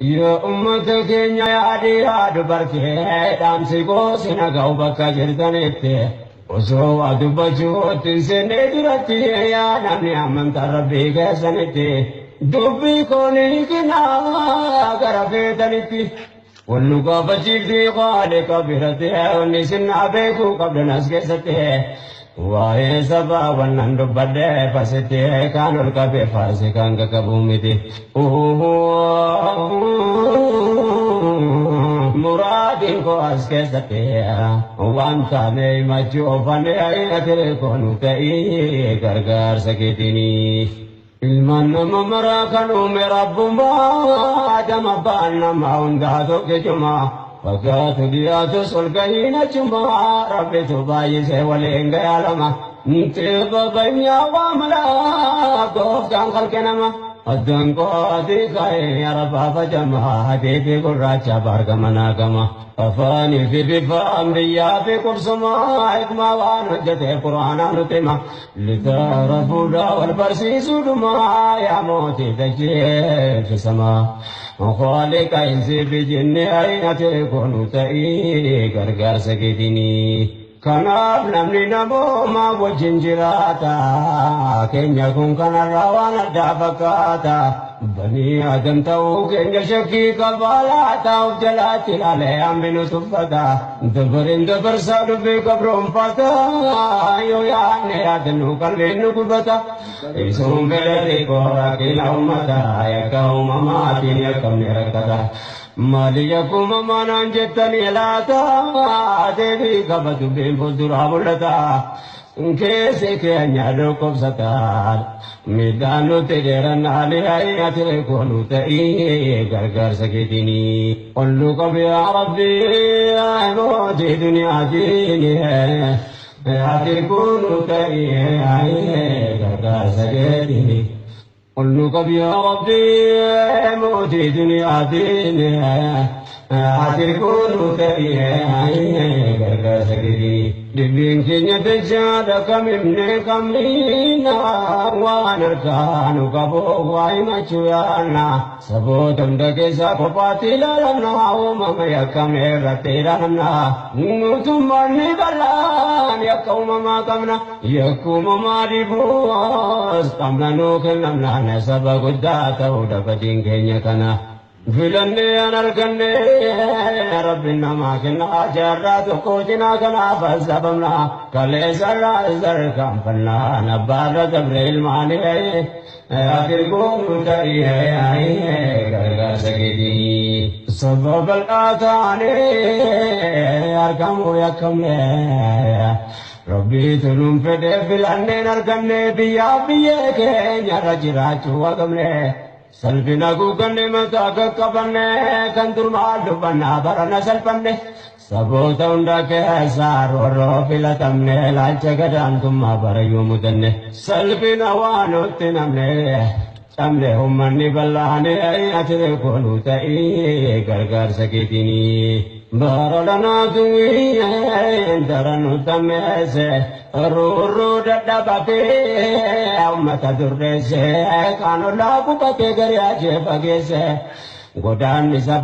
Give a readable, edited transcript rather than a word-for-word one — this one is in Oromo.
Yoo uummata keenya yaadii yaadu bartee dhaamsi gosi naga'u bakka jirtanitti. Osoo waa dubbachuutti hin seenne duratti yaa namni amantaa rabbii keessanitti. Dubbii koonii kennaa gara feetanitti. Wallu gaafachiiftii qaaliqa biratti wanni isin beekuu qabdan as keessatti. Waa'ee sabaa wannan dubbadhee fasitti kan ol qabee faarsi kan qaqqabu miti. Muraadiin koo as keessatti waan taane himachuu oofannee ati koonu ta'ii gargaarsa keetiinii. Ilmaan nama maraa kan uume rabbummaa adama abbaan nama hundaa tokkichuma. Fakkaatu dhiyaatus ol gahiin achuma rabbitu baay'isee waliin gayaalama. Xibba waa malaa gooftaan qalqe nama. Addaan qooti ka'ee arafaa facamaa adii fi gurraacha baargama naagama. Afaanii fi bifaan biyyaa fi qubsumaa hikmaa waan hojjetee quraanaa nutti hima. Litaara fuudhaa wal barsiisuudhumaa yaa mootii dachee fi samaa. Khaliqa insi fi jinni ati koonu ta'ii gargaarsa keetinii. Kanaaf namni namooma wajjin jiraata. Keenya kun kanarraa waan addaa fakkaata. Banii Adam ta'uu keenya shakkii qabaa laata of jalaatti ilaalee hambi nu tuffata. Dabareen dabarsaa dubbii qabroonfata. Yoo yaadne yaadannu qalbiin nu gubata. Isuun fedha xiqqoo rakkina uummata. Yakka uumamaatiin yakkamne rakkata. Maali yakkuma manaan jettanii laata deebii qaba dubbiin fuulduraa mul'ata. Keessi keenya dhukkubsataan miidhaan nutti dheerannaalee ati koonu ta'ii gargaarsa keetinii. Ollu qabi yaa Rabbii mootii duniyaatiin ati koonu ta'ii gargaarsa keetinii. Ollu qabi yaa Rabbii mootii duniyaatiin ati koonu ta'ii gargaarsa keetinii. Dubbiin keenya dachaadha kamimne kamniina waan harkaanu qabu waa himachuu yaanna. Saboota hunda keessaa kophaatti ilaalamna uumama yakkamne irratti ilaalamna. Nutummaan ni bal'aan yakka uumamaa qabna. Yakka uumamaa dhibuus qabna nuu kennamna saba guddaa ta'uu dhabadiin keenya kana. Filannee an arganne rabbi namaa kenna jaarraa tokko cinaa kanaaf sababna kaleessarraa sarkaanfannaan abbaarra dabre ilmaanii ati goonu ta'ee gargaarsa keetii. Saba bal'aa taanee argamuu yakkamne rabbiitu nuun fedhee filanneen arganne biyyaa biyyee keenyarra jiraachuu haqamne. Salphina guuganne mataa qaqqabanne kan dur maal dubbannaa barana salphanne saboota hunda keessaa roorroo filatamne ilaalcha gadaantummaa barayyuu mudanne salphina waa nutti namne cabne uummanni bal'aane ati koonuu ta'ii gargaarsa keetinii. Bara lanaatu daran tammeesse ruurruu dadhabatee uummata durreesse kan ollaa qubatee gari ajee fageesse godaannisa.